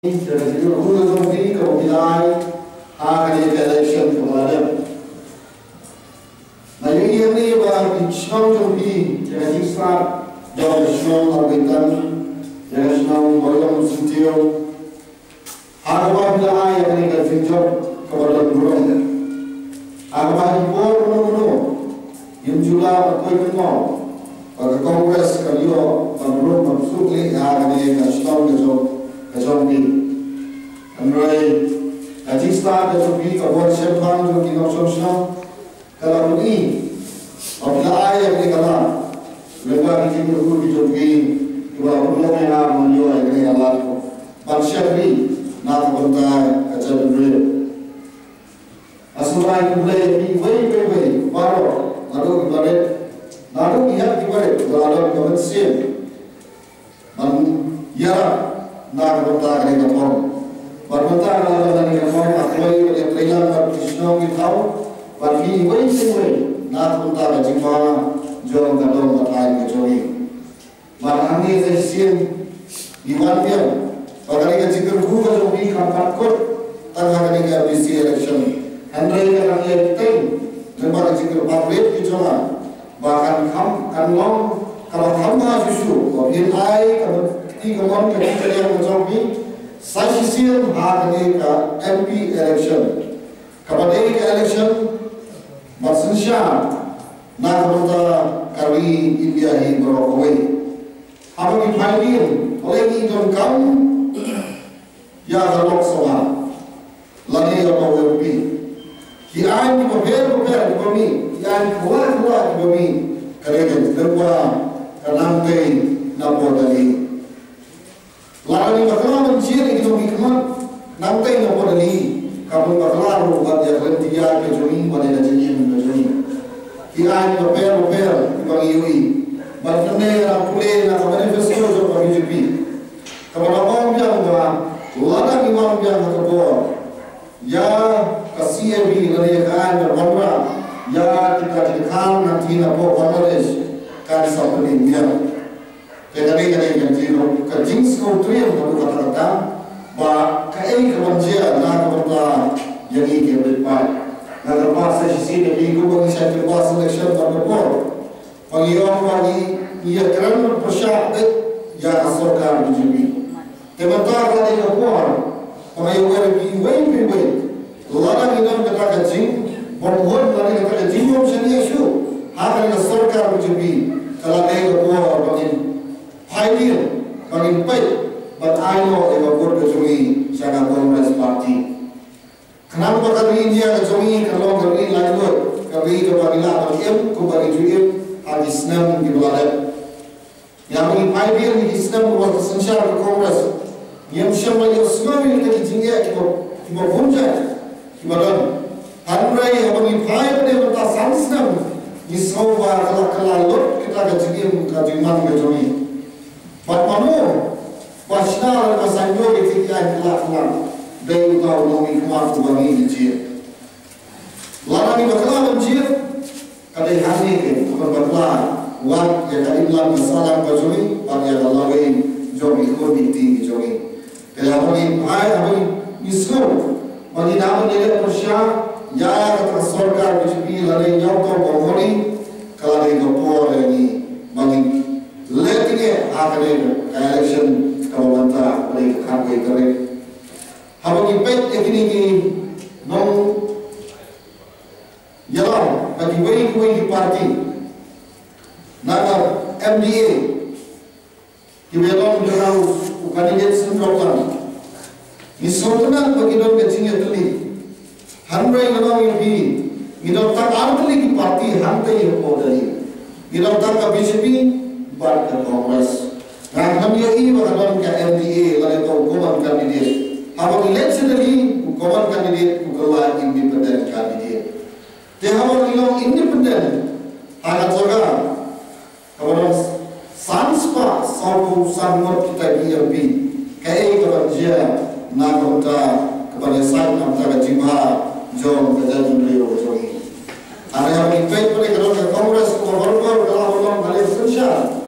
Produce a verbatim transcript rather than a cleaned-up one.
Ïa ka jingkyrkhu jong phi kaba phi la ai ha kane ka election kaba la dep. Nga ïohi hangne ba ki shnong jong phi, ïa ka jingstad jong ka shnong Lawei Tan, ïa ka shnong Mawlong Syntiew, ha kaba phi la ai ïa kane ka jingjop kaba don burom. Ha kaba ha ki por mynno mynno ngim ju lah ban poi kynmaw ba ka Congress kan ïoh ban burom ban suk leh ha kane ka shnong ka jong, ka jong phi. Hynrei ka jingstad ka jong phi, ka bor shemphang jong ki nongshong shnong, ka la pyni ba phi la ai ïa kane ka lad lyngba ki jingkyrkhu ki jong phi, kiba la pynlong ïa nga ban ïoh ïa kane ka lad ban shakri na ka bynta ka jaitbynriew. Nga sngewbha ban khublei ïa phi uwei pa uwei baroh, naduh kiba rit, naduh ki heh kiba rit, ba la don ka mynsiem ban ïarap na ka bynta kane ka thong. Bad mynta nga la don ha kane ka thong, nga kloi ban ïatreilang bad ki shnong ki thaw bad phi uwei pa uwei na ka bynta ka jingma jong ka dong ka thaiñ ka jong ngi. Bad hangne sa shisien ngi wan biang ba kane ka jingkyrkhu ka jong phi kam pat kut tang ha kane ka M D C election. Hynrei ka dang ïai bteng lyngba ka jingkyrpad rit ka jong nga ba kan kham, kan long kaba kham bha shuh shuh ba phin ai ka kti kamon ka kti kariang ka jong phi sa shisien ha kane ka M P election, kaba dei ka election ba synshar na ka bynta ka ri India hi baroh kawei. Haba ngi phai dien, balei ngi donkam ïa ka Lok Sabha lane ïa ka M P? Ki aiñ kiba pher bapher kiba mih, ki aiñ kylla kylla kiba mih, ka dei ka jingkyrpad ka nangtei na por Delhi. Lada ngi bakla ban jied ïa ki nongmihkhmat nangtei na por Delhi, ka bun bakla ruh bad ïa ka lynti ïaid ka jong ngi bad ïa ka jingim ka jong ngi. Ki aiñ bapher bapher kiba ngi ïohi bad kane nga pule na ka manifesto jong ka B J P, kaba la ong biang ba lada ngi wan biang ha ka bor ïa ka C A B lane ïa ka aiñ ban wanrah ïa kita ki dkhar na ka ri Bangladesh, kan sa pynim biang. Te kane ka dei ka jing, ka jingsngewtriem haduh katta katta ba kaei kaban jia na ka bynta ïa ngi ki riewpaid. Nga kyrpad sa shisien ïa phi kumba ngi shait kyrpad selection bad ka por, ba ngi ong ba ngi, ngi ïakren pyrshah beit ïa ka sorkar B J P. Te mynta ka la dei ka por ba nga ïa wer ïa phi uwei pa uwei, lada ngi don kata ka jingbymhun lane kata ka jingbymshaniah shuh ha kane ka sorkar B J P, ka la dei ka por ba ngin phai dien, ba ngin peit ban ai noh ïa ka vote ka jong ngi sha ka Congress Party. Khnang ba ka ri India ka jong ngi kan long ka ri laitluid, ka ri kaba ngi lah ban im kumba ngi ju im ha ki snem kiba la dep. Ïa, haba ngi phai biang ïa ki snem ba la synshar ka Congress, ngim shym la ïohsngew ïa kita ki jingeh kiba, kiba bun jait kiba don. Hynrei haba ngi phai pat mynta san snem, ngi sngew ba ka la, ka la lut kita ka jingim ka jingman ka jong ngi. Bad mano ba shna lane ba saiñdur ïa ki, ki aiñ kylla kylla? Dei uta u nongmihkhmat uba ngi jied. Lada ngi bakla ban jied, ka dei hangne ka ban bakla wat ïa ka imlang ka sahlang ka jong ngi bad ïa ka lawei jong ki khun ki kti ki jong ngi. Te haba ngi phai, haba ngi sngew ba ngi dang ban leh pyrshah ïa kata ka sorkar B J P lane ïa uta u Bengali, ka la dei ka por ïa ngi ba ngin leh tyngeh ha kane ka election kaba mynta, ba dei ka khatwei tarik. Haba ngi peit ïa kine ki nong ïalam na kiwei kiwei ki party na ka M D A, kiba ïalong da u candidate Sundrawbang, ngi sngewtynnat ba ki don ka jingïatylli. Hynrei nga ong ïa phi, ngi don tang artylli ki party hangtei hapoh Delhi. Ngi don tang ka B J P bad ka Congress. Nga ngam ïohi ba ka don ka M D A lane ka u common candidate. Haba ngi leit sha Delhi, u common candidate u kylla independent candidate. Te haba ngi long independent ha ka jaka kaba don san spah sawphew san ngut kita ki M P, kaei kaban jia na ka bynta kaban ïasaid na ka bynta ka jingbha jong ka jaitbynriew ka jong ngi? Hynrei haba ngi peit pat ka don ka Congress kaba barabor ka la ban long ka dei ka synshar.